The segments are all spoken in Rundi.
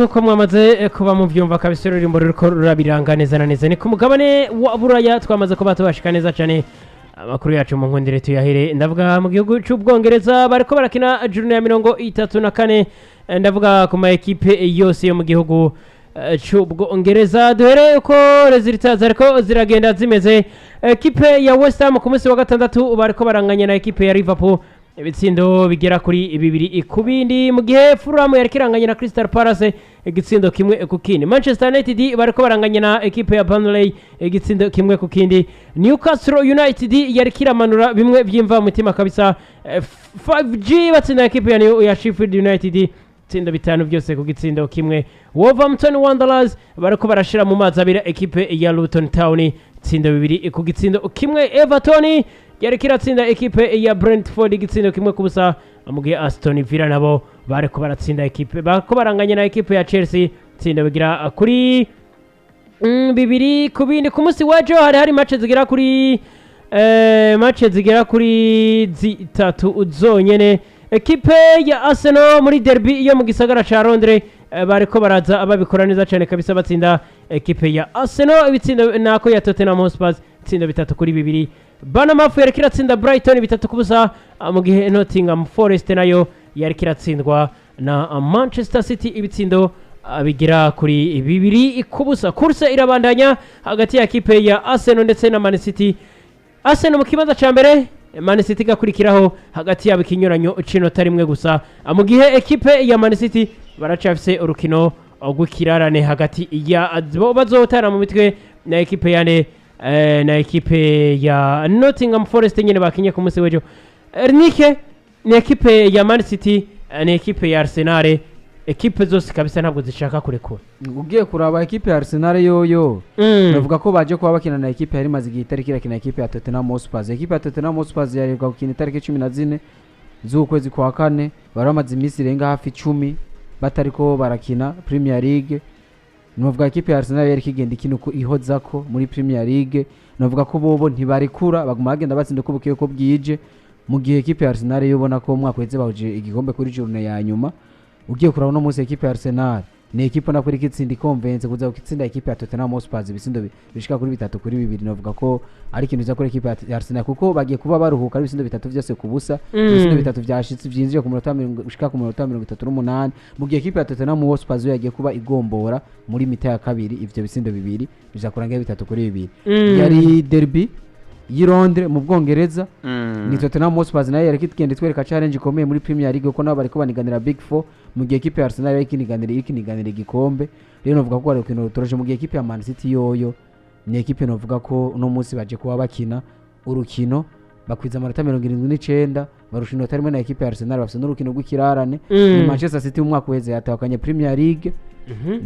Nk'uko mwamaze kuba mubyumva kabisa, ururirimbo ruriko rurabiranga neza na neza. Ni ku mugabane wa Buraya, twamaze kuba tubashika neza cyane. Amakuru yacu mu nkundire tuyahere, ndavuga mu gihugu cy'Ubwongereza, bariko barakina journée ya 34. Ndavuga ku ma ekipe yose yo mu gihugu cy'Ubwongereza. Duhere uko résultats zariko ziragenda zimeze. Ekipe ya West Ham ku munsi wa gatandatu bariko baranganya na ekipe ya Liverpool ibitsindo bigera kuri 2 ku bindi, mu gihe Fulham yariko iranganya na Crystal Palace igitsindo 1 ku kindi. Manchester United bariko baranganya na ekipe ya Burnley igitsindo 1 ku kindi. Newcastle United yariko iramanura bimwe by'imva mutima kabisa, 5G batsinda ekipe ya Sheffield United ibitsindo bitanu byose ku gitsindo kimwe. Wolverhampton Wanderers bariko barashira mu mazi abira ekipe ya Luton Town ibitsindo 2 ku gitsindo 1. Everton yariko iratsinda ekipe ya Brentford igitsindo 1 ku busa, mu gihe Aston Villa nabo bariko baratsinda ekipe, bariko baranganya na ekipe ya Chelsea ibitsindo bigira kuri 2 ku bindi. Ku munsi w'ejo hari match zigera kuri zitatu zonyene. Ekipe ya Arsenal muri derby yo mu gisagara ca Londres, bariko baraza babikora neza cyane kabisa, batsinda ekipe ya Arsenal ibitsindo nako ya Tottenham Hotspur ibitsindo 3-2. Bournemouth yariko iratsinda Brighton 3 ku busa, mu gihe Nottingham Forest nayo yariko iratsindwa na Manchester City ibitsindo bigera kuri 2 ku busa. Course irabandanya hagati ya ekipe ya Arsenal ndetse na Man City. Arsenal mu kibanza ca mbere, Man City igakurikiraho, hagati yabo ikinyuranyo c'inota rimwe gusa, mu gihe ekipe ya Man City baracafise urukino rw'ikirarane hagati ya bo bazotana mu mitwe na ekipe yane, na ekipe ya Nottingham Forest nyene bakinye ku munsi w'ejo. Nike ni ekipe ya Man City, ni ekipe ya Arsenal, ekipe zose kabisa ntabwo zishaka kurekura. Ugiye kuraba ekipe ya Arsenal yoyo, bavuga ko baje kuba bakina na ekipe yari imaze igihe itariki irakina, ekipe ya Tottenham Hotspur. Ekipe ya Tottenham Hotspur yaheruka gukina itariki 14 z'ukwezi kwa kane. Bari bamaze iminsi irenga hafi 10 batariko barakina Premier League. Novuga ekipe ya Arsenal yari ikigenda ikina uko ihozako muri Premier League. Novuga ko bobo ntibarekura, baguma bagenda batsinda uko bukeye uko bwije, mu gihe ekipe ya Arsenal yo ubona ko umwaka uheze bahuje igikombe kuri journée ya nyuma. Ugiye kuraba uno munsi, ekipe ya Arsenal ni ekipe ubona ko iriko itsinda ikonvense, kuza gutsinda ekipe ya Tottenham Hotspur ibitsindo bishika kuri 3-2. Novuga ko ari ikintu cyiza kuri ekipe ya Arsenal, kuko bagiye kuba baruhuka ari ibitsindo bitatu byose ku busa. Ibitsindo bitatu vyashitse vyinjiye ku munota gushika ku munota 38, mu gihe ekipe ya Tottenham Hotspur yo yagiye kuba igombora muri mi-temps ya kabiri ivyo bitsindo bibiri, biza kurangira 3-2. Yari derby y'i Londres mu Bwongereza. Ni Tottenham Hotspur nayo yariko igenda itwereka challenge ikomeye muri Premier League, kuko nabo bariko baniganira Big Four, mu gihe ekipe ya Arsenal yariko iniganira igikombe. Rero novuga ko ari urukino rutoroshe, mu gihe ekipe ya Man City yoyo ni ekipe novuga ko uno munsi baje kuba bakina urukino bakwiza amanota 79, barusha inota rimwe na ekipe ya Arsenal. Bafise n'urukino rw'ikirarane. Ni Manchester City mu mwaka uheze yatahukanye Premier League.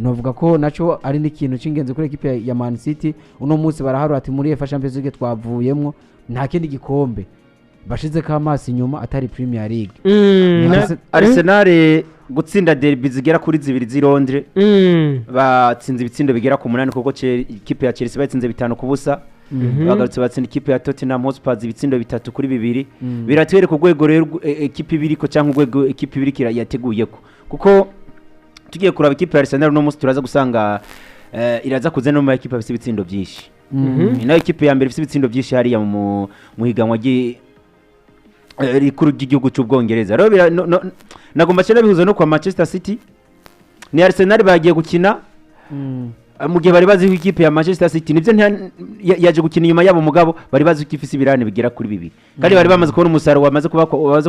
Novuga ko naco ari n'ikintu c'ingenzi kuri ekipe ya Man City. Uno munsi baraharura ati muri UEFA Champions League twavuyemwo, nta kindi gikombe bashizeko amaso inyuma atari Premier League. Arsenal gutsinda derby zigera kuri zibiri z'i Londres, batsinze ibitsindo bigera ku munani, kuko ikipe ya Chelsea batsinze 5-0, bagarutse batsinda ikipe ya Tottenham Hotspur ibitsindo 3-2. Biratwereka urwego rero ekipe ibiriko, cyangwa urwego ekipe ibiriko yateguyeko, kuko tugiye kuraba ikipe ya Arsenal uno munsi, turaza gusanga iraza kuza no mu ekipe afise ibitsindo byinshi. Ni nayo ekipe ya mbere ifise ibitsindo byinshi hariya mu higanwa rikuru ry'igihugu cy'Ubwongereza. Rero nagomba cyane bihuza no kwa Manchester City. Ni Arsenal bagiye gukina mu gihe bari bazi ko ikipe ya Manchester City nibyo yaje gukina inyuma yabo, mugabo bari bazi ko ifise ibirane bigera kuri bibiri, kandi bari bamaze kubona umusaruro wamaze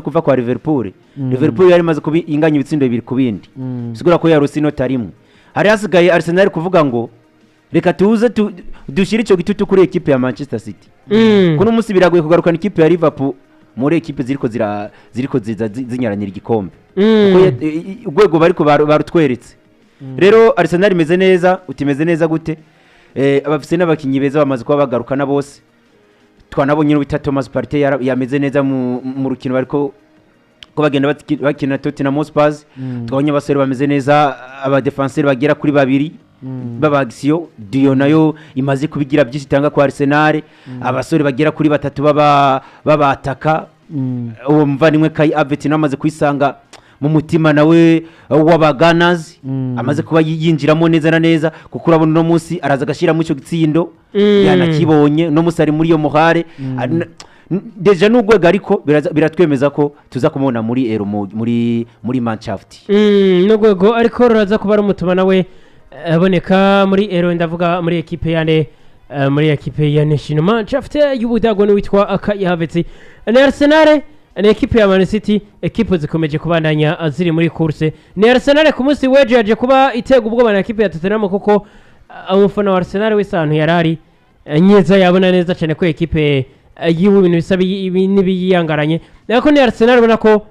kuva kwa Liverpool. Liverpool yari imaze kuba inganya ibitsindo 2 ku bindi, bisigura ko yarose inota rimwe. Hari hasigaye Arsenal kuvuga ngo reka tuze dushyire icyo gitutu kuri ekipe ya Manchester City. Kuno munsi biragoye kugarukana ikipe ya Liverpool muri ekipe ziriko ziza zinyaranira igikombe, kuko urwego bariko barutweretse. Rero Arsenal imeze neza. Utimeze neza gute? Bafise n'abakinyi beza bamaze kuba bagarukana bose. Twanabonye n'uwita Thomas Partey yameze neza mu rukino bariko ko bagenda bakina Tottenham Hotspur. Twabonye abasore bameze neza, abadefanseri bagera kuri babiri b'abagisiyo diyo nayo imaze kubigira byinshi itanga kwa Arsenal, abasore bagera kuri batatu b'abataka. Uwo muvandimwe Kai Havertz nawe amaze kwisanga mu mutima nawe w'abaganazi, amaze kuba yinjiramo neza na neza, kuko urabona uno munsi araza agashyiramo icyo gitsindo. Yanakibonye uno munsi ari muri iyo muhare. Déjà n'urwego, ariko biratwemeza ko tuza kumubona muri Euro muri Mannschaft. N'urwego ariko ruraza kuba rumutuma nawe aboneka muri Euro, ndavuga muri ekipe yane, muri ekipe ya National Mannschaft y'Ubudago n'uwitwa Kai Havertz. Ni Arsenal, ni ekipe ya Man City, ekipe zikomeje kubandanya ziri muri course. Ni Arsenal ku munsi w'ejo yaje kuba itega ubwoba na ekipe ya Tottenham, kuko umufana wa Arsenal wese ahantu yarari nyeza yabona neza cyane ko ekipe yiwe ibintu bisa n'ibiyiyangaranye. Ariko ni Arsenal ubona ko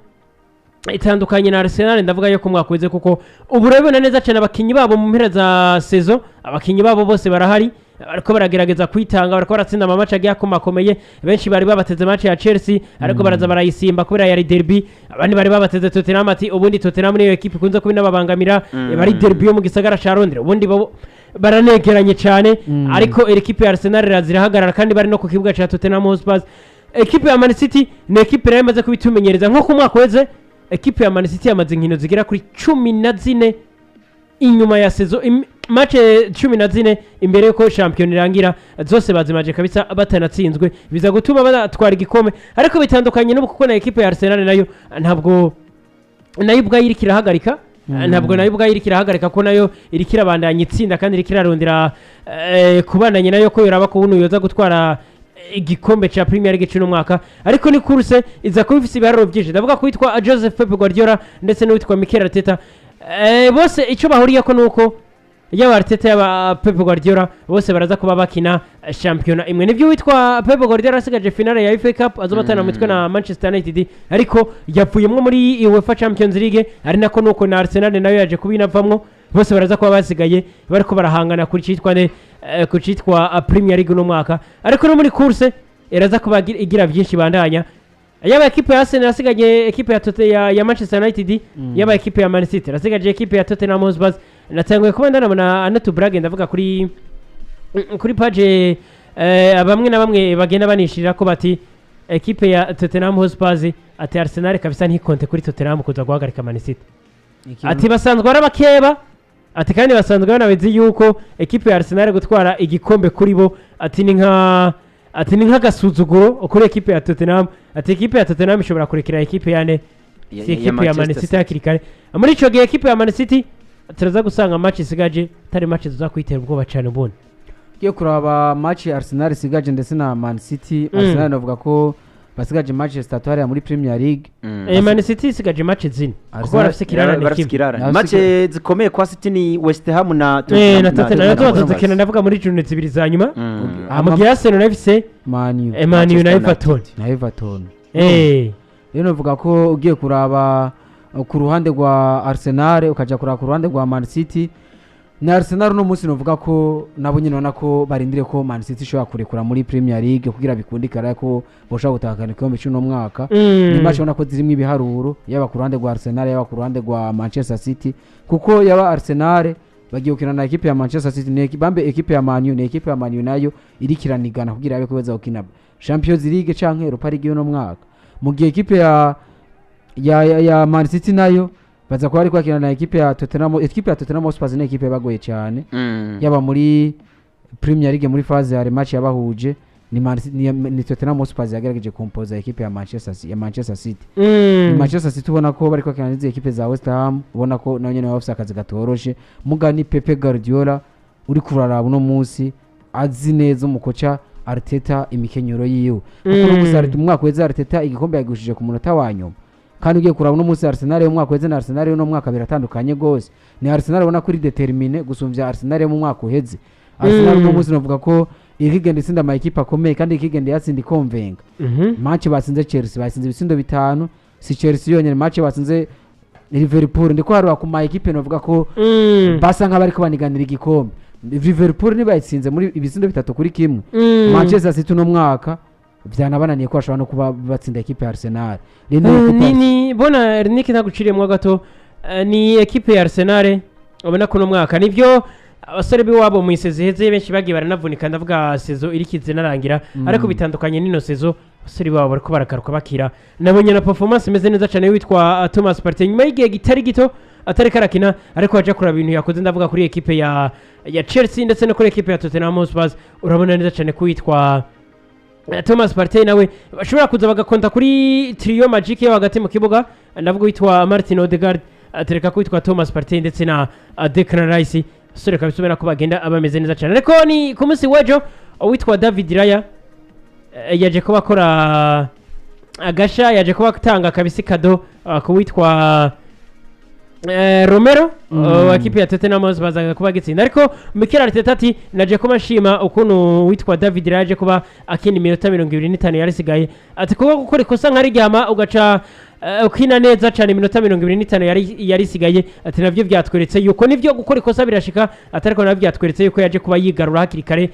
itandukanye na Arsenal, ndavuga yo ku mwaka uheze, kuko ubu urabibona neza cyane abakinnyi babo mu mpera za saison, abakinnyi babo bose barahari, bariko baragerageza kwitanga, bariko baratsinda ama match agiye akomakomeye. Benshi bari babateze match ya Chelsea, ariko baraza barayisimba kubera yari derby. Abandi bari babateze Tottenham, ati ubundi Tottenham niyo ekipe ikunze kuba inababangamira, bari derby yo mu gisagara ca Londres, ubundi bo baranegeranye cyane. Ariko ekipe ya Arsenal iraza irahagarara kandi bari no ku kibuga ca Tottenham Hotspur. Ekipe ya Man City ni ekipe nayo imaze kubitumenyereza. Nko ku mwaka uheze, ekipe ya Man City yamaze inkino zigera kuri 14 inyuma ya saison, match 14 imbere yuko shampiyona irangira, zose bazimaje kabisa batanatsinzwe, biza gutuma batwara igikombe. Ariko bitandukanye n'ubu, kuko na ekipe ya Arsenal nayo ntabwo nayo ubwayo iriko irahagarika, ntabwo nayo ubwayo iriko irahagarika, ko nayo iriko irabandanya itsinda kandi iriko irarondera kubandanya nayo ko yoraba ko buno yoza gutwara igikombe ca Premier League cy'uno mwaka. Ariko ni course iza kuba ifise ibiharuro byinshi, ndavuga ko witwa Joseph Pep Guardiola ndetse n'uwitwa Mikel Arteta, bose icyo bahuriyeko ni uko yaba Arteta yaba Pep Guardiola bose baraza kuba bakina shampiyona imwe. Nibyo, witwa Pep Guardiola asigaje finale ya FA Cup azobatana mu mitwe na Manchester United, ariko yavuyemwo muri UEFA Champions League, ari nako nuko na Arsenal nayo yaje kuba inavamwo. Bose baraza kuba basigaye bariko barahangana kuri citwa ne ku citwa Premier League uno mwaka. Ariko no muri course iraza kuba igira byinshi bandanya, yaba ekipe ya Arsenal yasigaje ekipe ya, Tote, ya Manchester United, yaba ekipe ya Man City yasigaje ekipe ya Tottenham Hotspur. Natanguye kuba ndanabona anatubrage, ndavuga kuri page bamwe na bamwe bagenda banishirira ko bati ekipe ya Tottenham Hotspur, ati Arsenal kabisa ntikonte kuri Tottenham kuza guhagarika Man City, ati basanzwe ari abakeba, ati kandi basanzwe banabizi yuko ekipe ya Arsenal gutwara igikombe kuri bo ati ni nk'agasuzuguro kuri ekipe ya Tottenham, ati ekipe ya Tottenham ishobora kurekera ekipe yane si ekipe ya Man City hakiri kare. Muri ico gihe ekipe ya Man City turaza gusanga match isigaje atari match tuza kwitera ubwoba cyane ubundi. Ugiye kuraba match Arsenal isigaje ndetse na Man City, Arsenal navuga ko basigaje match zitatu hariya muri Premier League. Man City isigaje match zine kuko barafise ikirarane barafise kimwe. ikirarane. Barafise Match zikomeye kwa City ni West Ham na Na Tottenham nazo Tottenham. bazozikina, ndavuga muri june zibiri za nyuma. Mu gihe Arsenal nayo ifise Man U Man U na Manchester Everton. Na Everton. Rero navuga ko ugiye kuraba ku ruhande rwa Arsenal, ukaja kuraba ku ruhande rwa Man City, na Arsenal uno munsi novuga ko nabo nyine ubona ko barindiriye ko Man City ishobora kurekura muri Premier League kugira bikundikara ko boshobora gutahukana igikombe cy'uno mwaka. Ni match ubona ko zirimo ibiharuro, yaba ku ruhande rwa Arsenal, yaba ku ruhande rwa Manchester City, kuko yaba Arsenal bagiye gukina na ekipe ya Manchester City, ni bambe ekipe ya Man U, ni ekipe ya Man U nayo iriko iranigana kugira abe kuweza gukina Champions League canke Europa League y'uno mwaka, mu gihe ekipe ya Man City nayo baza kuba ariko bakina na ekipe ya Tottenham. Ekipe ya Tottenham Hotspur ni ekipe yabagoye cyane, yaba muri Premier League muri phase ya match yabahuje ni, Man City- ni Tottenham Hotspur yagerageje kompoza ekipe ya Manchester City. Ni Manchester City ubona ko bariko bakina n'izi ekipe za West Ham, ubona ko nayo nyene bafise akazi gatoroshe. Muga ni Pepe Guardiola uri kuraraba uno munsi azi neza umukoca Arteta imikenyero yiwe, kuko uno munsi Arteta, umwaka weze Arteta igikombe yagigushije ku munota wa nyuma. Kandi ugiye kuraba uno munsi Arsenal yo mu mwaka weze na Arsenal yo mwaka biratandukanye gose. Ni Arsenal ubona ko iri déterminée gusumvya Arsenal yo mu mwaka uheze. Arsenal uno munsi navuga ko irikigenda itsinda ama ekipe akomeye kandi irikigenda yatsinda ikonvenga. Match batsinze Chelsea batsinze ibitsindo bitanu, si Chelsea yonyene, match batsinze Liverpool, ndiko harura ku ma ekipe novuga ko basa nk'abariko baniganira igikombe. Liverpool ntibayitsinze muri ibitsindo 3-1. Manchester City uno mwaka vyanabananiye ko bashobora no kuba batsinda ekipe ya Arsenal. Rero ekipe ya Ni bona Nick ntaguciriyemo gato, ni ekipe ya Arsenal ubona ko uno mwaka nibyo. Abasore b'iwabo mu i saison iheze benshi bagiye baranavunika, ndavuga saison irikize narangira, ariko bitandukanye n'ino saison, abasore babo bariko baragaruka bakira. Nabonye na performance imeze neza cyane witwa Thomas Partey nyuma y'igihe kitari gito atari karakina, ariko aja kuraba ibintu yakoze, ndavuga kuri ekipe ya Chelsea ndetse no kuri ekipe ya Tottenham Hotspur. Urabona neza cyane ko witwa Thomas Partey nawe bashobora kuza bagakonta kuri trio magique yo hagati mu kibuga, ndavuga witwa Martin Odegaard, atereka ko witwa Thomas Partey ndetse na Declan Rice. Sore kabisa, ubona ko bagenda bameze neza cyane. Ariko ni ku munsi w'ejo uwitwa David Raya yaje kuba akora agasha, yaje kuba atanga kabisa cadeau ku witwa Romero wa kipe ya Tottenham Hotspur, bazaga kuba gitsinda. Ariko Mikel Arteta ati naje kuba nshima ukuntu witwa David Raya yaje kuba akina iminota 25 yari isigaye, ati kuba gukora ikosa nkariryama ugaca ukina neza cyane iminota 25 yari isigaye, ati nabyo byatweretse yuko nibyo gukora ikosa birashika, ati ariko nabyo byatweretse yuko yaje kuba yigarura hakiri kare,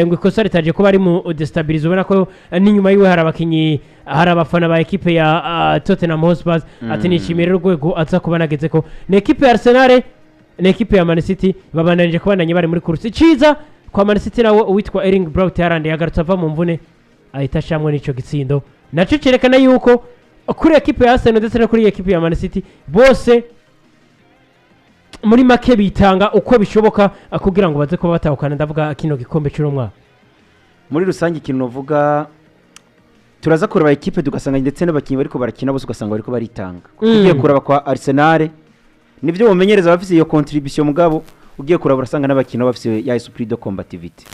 ngo ikosa ritaje kuba ari mu déstabiliser. Ubona ko n'inyuma yiwe hari abakinyi, hari abafana ba ekipe ya Tottenham Hotspur. Ati nishimiye rero urwego aza kuba nageze ko ni ekipe ya Arsenal, ni ekipe ya Man City, babandanije kubandanya bari muri course. Iciza kwa Man City nawe uwitwa Erling Braut Haaland yagarutse ava mu mvune, ahita ashamwe n'ico gitsindo, naco cerekana yuko kuri ekipe ya Arsenal ndetse no kuri ekipe ya Man City bose muri make bitanga uko bishoboka kugira ngo baze kuba batahukana, ndavuga kino gikombe cy'uno mwaka. Muri rusange ikintu novuga, turaza kureba ekipe tugasanga ndetse n'abakinnyi bariko barakina bose ugasanga bariko baritanga. Ugiye kuraba kwa Arsenal, nivyo mumenyereza bafise iyo contribution, mugabo ugiye kuraba urasanga n'abakinnyi bafise ya esprit de combativité,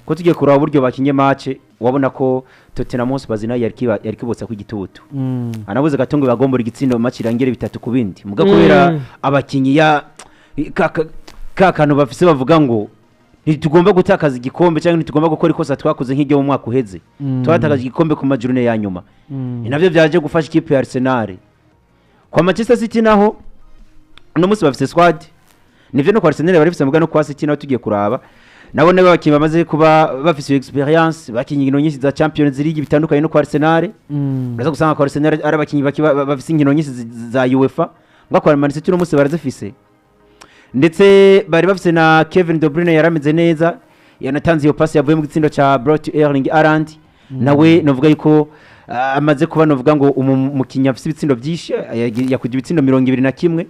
ko tugiye kuraba uburyo bakinye match, wabona ko Tottenham Hotspur nayo yari kibotsa ku igitutu, anabuze gato ngo bagombora igitsindo match irangire 3 ku bindi, muga kubera abakinyi ya ka kantu bafise bavuga ngo ntitugomba gutakaza igikombe cyangwa ntitugomba gukora ikosa twakoze nk'iryo mu mwaka uheze, twatakaje igikombe ku ma journées ya nyuma. Ni nabyo byaje gufasha ikipe ya Arsenal. Kwa Manchester City naho uno munsi bafise squad, nivyo no kwa Arsenal bari bafise, muga no kwa City naho tugiye kuraba nabo nibo abakinnyi bamaze kuba bafise iyo expérience, bakinye inkino nyinshi za Champions League, bitandukanye no kwa Arsenal. Uraza gusanga kwa Arsenal ari abakinnyi bafise inkino nyinshi za UEFA, ngo kwa Man City uno munsi barazifise, ndetse bari bafise na Kevin De Bruyne yarameze neza, yanatanze iyo passe yavuye mu gitsindo ca Braut Erling Haaland. Nawe novuga yuko amaze kuba novuga ngo umukinnyi afise ibitsindo byinshi, yakugira ibitsindo 21.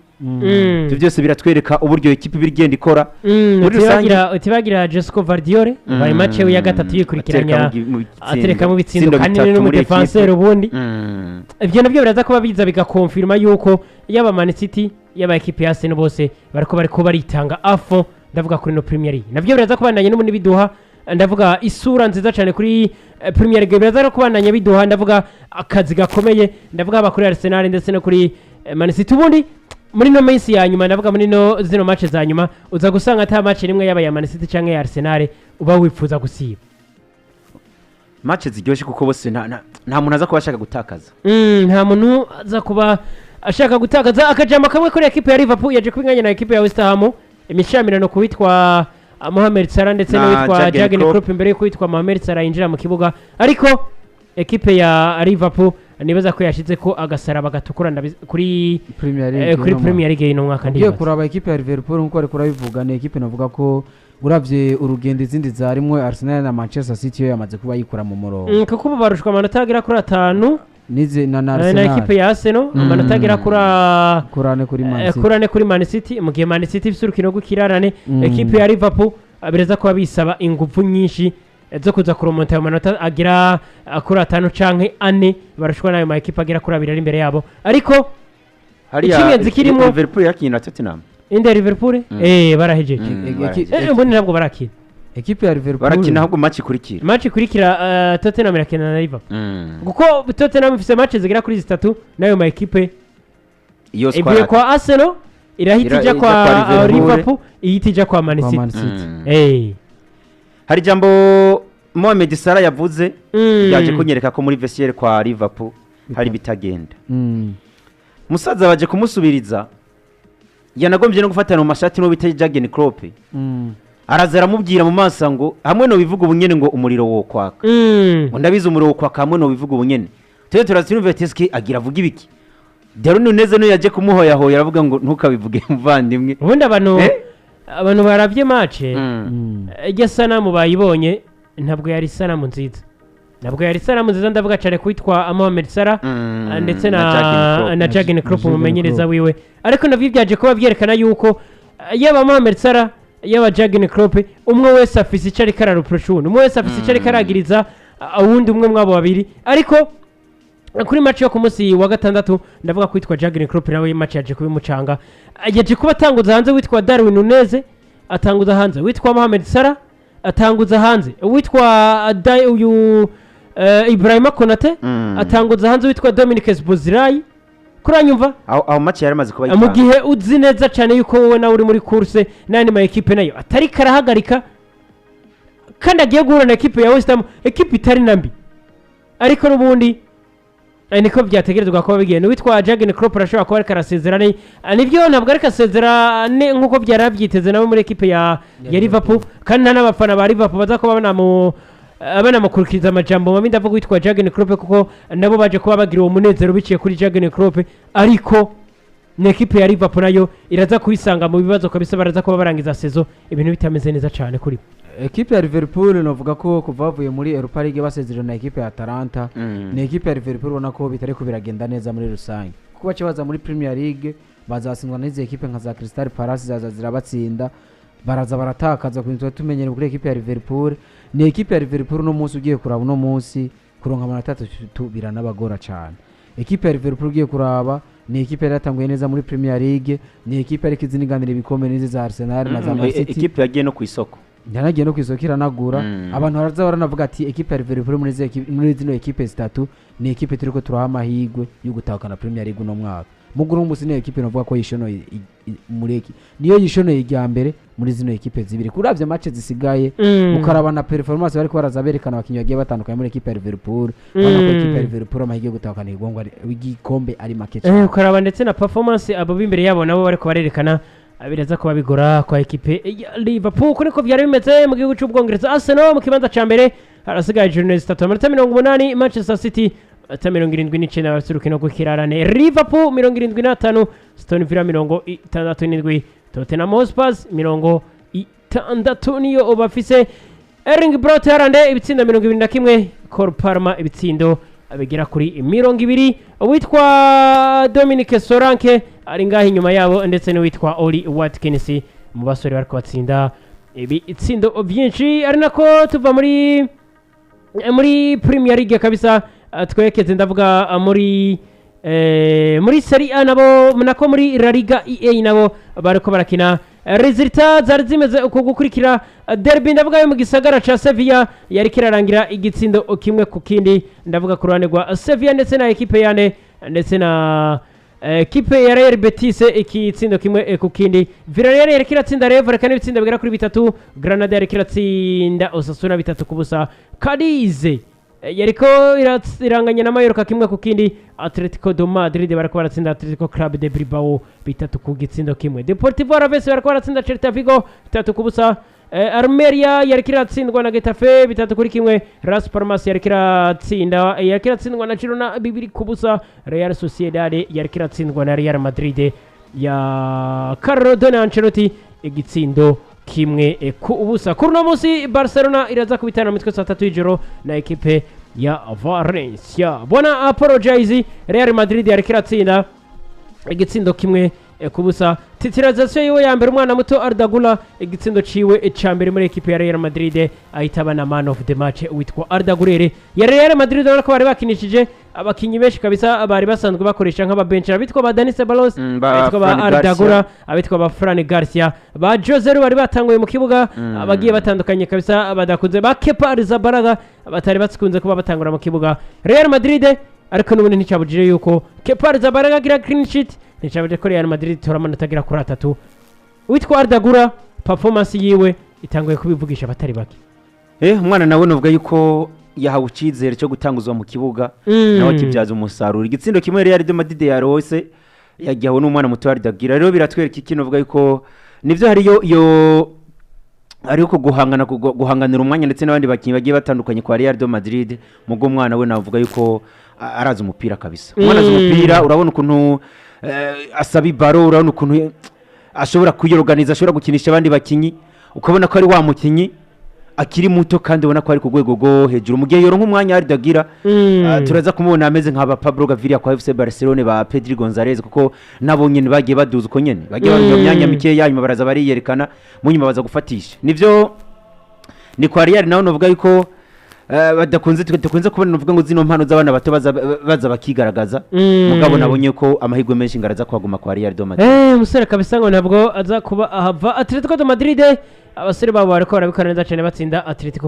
Ibyo byose biratwereka uburyo ikipe iba igenda ikora muri rusange. Utibagira Josko Gvardiol bari match ye ya gatatu yikurikiranya atereka mu bitsindo. Aterekamo ibitsindo kandi bitatu muri n'umudefanseri ekipe. Ubundi ibyo nabyo biraza kuba biza bigakonfirma yuko yaba Man City, yaba ekipe ya Arsenal, bose bariko baritanga afo, ndavuga kuri no Premier League. Nabyo biraza kubandanya n'ubundi biduha, ndavuga isura nziza cyane kuri Premier League. Biraza no kubandanya biduha, ndavuga akazi gakomeye, ndavuga haba kuri Arsenal ndetse no kuri Man City. Ubundi muri no minsi ya nyuma, ndavuga muri no zino match za nyuma, uza gusanga ata match rimwe yaba ya Man City cyangwa ya Arsenal uba wifuza gusiba. Match ziryoshye kuko bose nta muntu aza kuba ashaka gutakaza. Nta muntu aza kuba ashaka gutakaza. Akajambo kamwe kuri ekipe ya Liverpool yaje kubinganya na ekipe ya West Ham, imishamirano ku witwa Mohamed Salah ndetse na n'uwitwa Jurgen Jurgen Klopp. Klopp imbere y'uko witwa Mohamed Salah yinjira mu kibuga. Ariko ekipe ya Liverpool nibaza ko yashize ko agasaraba gatukura kuri Premier League kuri ino Premier League y'uno mwaka ugiye ndibaza. Kuraba ekipe ya Liverpool nkuko ariko urabivuga, ni ekipe navuga ko uravye urugendo izindi zarimwe Arsenal na Manchester City yo yamaze kuba yikura mu murongo. Kuko ubu barushwa amanota agera kuri 5 nize na na Arsenal ekipe ya Arsenal, amanota agera kuri kuri 4 kuri Man City. Kuri 4 kuri Man City, mu gihe Man City ifise urukino rw'ikirarane. Ekipe ya Liverpool bireza kuba bisaba ingufu nyinshi zo kuza kuromonta ayo manota agera kuri 5 canke 4 barushwa n'ayo ma ekipe agera kuri 2 ari imbere yabo. Ariko Hariya icy'ingenzi kirimo- Liverpool yakinye na Tottenham. Inde Liverpool barahejeje. Barahejeje. Ubundi ntabwo barakina. Ekipe ya Liverpool Barakina ahubwo match ikurikira. Match ikurikira Tottenham irakina na Liverpool, kuko Tottenham ifise match zigera kuri 3 n'ayo ma ekipe iyo ivuye squad kwa Arsenal irahita ijya ijya kwa kwa Liverpool. Liverpool ihita ijya kwa Man kwa City. Man City. Hari ijambo Mohamed Salah yavuze yaje kunyereka ko muri vestiaire kwa Liverpool hari bitagenda. Musaza baje kumusubiriza, yanagombye no gufatana mu mashati n'uwo bita Jurgen Klopp. Araza aramubwira mu maso ngo hamwe no bivuga ubunyene ngo umuriro wo kwaka, ngo ndabizi umuriro wo kwaka hamwe no bivuga ubunyene. Twe turazinumva ati agira avuga ibiki? Darwin Nunez niyo yaje kumuhoyahoya aravuga ngo ntukabivuge muvandimwe. Ubundi abantu Eh? Abantu barabye match ijya sanamu bayibonye, ntabwo yari sanamu nziza, ntabwo yari sanamu nziza. Ndavuga cyane kwitwa Mohamed Salah ndetse na Jurgen Klopp, Jurgen umumenyereza Klopp. wiwe. Ariko nabyo byaje kuba byerekana yuko yaba Mohamed Salah, yaba Jurgen Klopp, umwe wese afise icyo ariko arareprocha uwundi, umwe wese afise icyo ariko aragiriza uwundi umwe mwabo babiri. Ariko kuri match yo ku munsi wa gatandatu, ndavuga kwitwa Jurgen Klopp, nawe match yaje kubimucanga. Yaje kuba atanguza hanze witwa Darwin Nunez, atanguza hanze witwa Mohamed Salah, atanguza hanze witwa uyu Ibrahima Konate, atanguza hanze witwa Dominic Szoboszlai. Kuranyumva? Aho match yari amaze kuba Mu yitanga. gihe uzi neza cyane yuko wowe nawe uri muri course n'andi ma ekipe nayo atari karahagarika, kandi agiye guhura na ekipe ya West Ham, ekipe itari na mbi. Ariko n'ubundi niko byategerezwa kuba bigenda. Uwitwa Jurgen Klopp arashobora kuba ariko arasezera nibyo, ntabwo ariko asezera nk'uko byari byiteze nawe muri ekipe ya Liverpool, kandi nta n'abafana ba Liverpool baza kuba banamukurikiza amajambo mabi. Ndavuga witwa Jurgen Klopp, kuko nabo baje kuba bagira uwo munezero biciye kuri Jurgen Klopp. Ariko ni ekipe ya Liverpool nayo iraza kuyisanga mu bibazo kabisa, baraza kuba barangiza saison ibintu bitameze neza cyane kuri bo. Ekipe ya Liverpool, novuga ko kuva bavuye muri Europa League basezerana na ekipe ya Atalanta, ni ekipe ya Liverpool ubona ko bitari ko biragenda neza muri rusange, kuko bace baza muri Premier League bazatsindwa n'izi ekipe nka za Crystal Palace, zaza zirabatsinda, baraza baratakaza ku bintu tuba tumenyereye kuri ekipe ya Liverpool. Ni ekipe ya Liverpool uno munsi ugiye kuraba, uno munsi kuronka amanota atatu biranabagora cyane. Ekipe ya Liverpool ugiye kuraba, ni ekipe yari yatanguye neza muri Premier League, ni ekipe ariko iziniganira ibikombe n'izi za Arsenal na za Man City. Ekipe yagiye no ku isoko. Yanagiye no ku isoko iranagura. Abantu baraza baranavuga ati ekipe ya Liverpool muri zino ekipe zitatu ni ekipe turiko turaha amahirwe yo gutahukana Premier League uno mwaka. Muguru w'umunsi ni ekipe navuga ko yishonoye muri niyo yishonoye irya mbere muri zino ekipe zibiri, kuravye match zisigaye, ukaraba na performance bariko baraza berekana abakinyi bagiye batandukanye muri ekipe ya Liverpool, ubona ko ekipe ya Liverpool amahirwe yo gutahukana igikombe ari make cyane. Ukaraba ndetse na performance abo b'imbere yabo nabo bariko barerekana, biraza kuba bigora kwa ekipe ya Liverpool. Uko niko byari bimeze mu gihugu cy'Ubwongereza. Arsenal mu kibanza ca mbere, harasigaye journée zitatu, amanota 80. Manchester City amanota 79, bafite urukino rw'ikirarane. Liverpool 75, Aston Villa 67, Tottenham Hotspur 60 niyo bafise. Erling Braut Haaland ibitsindo 21, Cole Palmer ibitsindo bigera kuri 20, uwitwa Dominic Solanke ari ngaho inyuma yabo, ndetse n'uwitwa Oli Watkins mu basore bariko batsinda ibitsindo byinshi. Ari nako tuva muri Premier League kabisa, twerekeze ndavuga muri Serie A nabo, nako muri La Liga EA nabo bariko barakina. Résultats zari zimeze uko gukurikira: derby, ndavuga yo mu gisagara ca Sevilla, yari kirarangira igitsindo kimwe ku kindi, ndavuga ku ruhande rwa Sevilla ndetse na ekipe yane ndetse na ekipe ya Real Betis, ikitsindo kimwe ku kindi. Villarreal yariko iratsinda Rayo Vallecano ibitsindo bigera kuri bitatu. Granada yariko iratsinda Osasuna 3-0. Cadiz yariko iranganya na Mallorca 1-1. Atletico de Madrid bariko baratsinda Atletico Club de Bilbao 3-1. Deportivo Alaves bariko baratsinda Celta Vigo 3-0. Almeria yariko iratsindwa na Getafe 3-1. Las Palmas yariko iratsindwa na Girona 2-0. Real Sociedad yariko iratsindwa na Real Madrid ya Carlo Ancelotti igitsindo 1-0. Kuri uno munsi Barcelona iraza kubitana mitwe saa 3 y'ijoro na ekipe ya Valencia. Bona apologize, Real Madrid yariko iratsinda igitsindo 1-0. Titularisation yiwe ya mbere, umwana muto Arda Güler, igitsindo ciwe ca mbere muri ekipe ya Real Madrid, ahita aba na man of the match witwa Arda Güler ya Real Madrid. Urabona ko bari bakinishije abakinyi benshi kabisa bari basanzwe bakoresha nk'ababench, abitwa ba Dani Ceballos, ba abitwa ba Fran Arda Garcia. Güler, abitwa ba Fran Garcia, ba Joselu bari batanguye mu kibuga, abagiye batandukanye kabisa badakunze, ba Kepa Arrizabalaga batari bakunze kuba batangura mu kibuga Real Madrid. Ariko n'ubundi nticyabujije yuko Kepa Arrizabalaga agira clean sheet, nticyabujije ko Real Madrid itora amanota agera kuri atatu. Witwa Arda Güler, performance yiwe itanguye kubivugisha abatari bake. Umwana nawe nuvuga yuko yahawe icyizere cyo gutanguzwa mu kibuga, nawe akibyaza umusaruro. Igitsindo kimwe Real de Madrid yarose yagihawe n'umwana muto Arda Güler. Rero biratwereka iki? Nuvuga yuko nivyo hariyo iyo hariho ko guhangana guhanganira umwanya ndetse n'abandi bakinnyi bagiye batandukanye kwa Real de Madrid. Mubwo umwana we navuga yuko arazi umupira kabisa. Umwana azi umupira, urabona ukuntu asaba ibaro, urabona ukuntu Ashobora kuyorganiza, ashobora gukinisha abandi bakinyi, ukabona ko ari wa mukinyi akiri muto kandi ubona ko ari ku rwego rwo hejuru. Mu gihe yoronka umwanya Arda Güler, turaza kumubona ameze nka ba Pablo Gaviria kwa FC Barcelone, ba Pedri Gonzalez, kuko nabo nyene bagiye baduza uko nyene, bagiye baronka imyanya mikeya, nyuma baraza bariyerekana, mu nyuma baza gufatisha. Nivyo, ni kwa Real naho novuga yuko badakunze, tukunze kubona, novuga ngo zino mpano z'abana bato baza bakigaragaza. Mugabo nabonye ko amahirwe menshi ngaraza kuhaguma kwa Real de Madrid. Umusore kabisa ngo ntabwo aza kuba ahava Atletico de Madrid. Abasore babo bariko barabikora neza cyane, batsinda Atletico.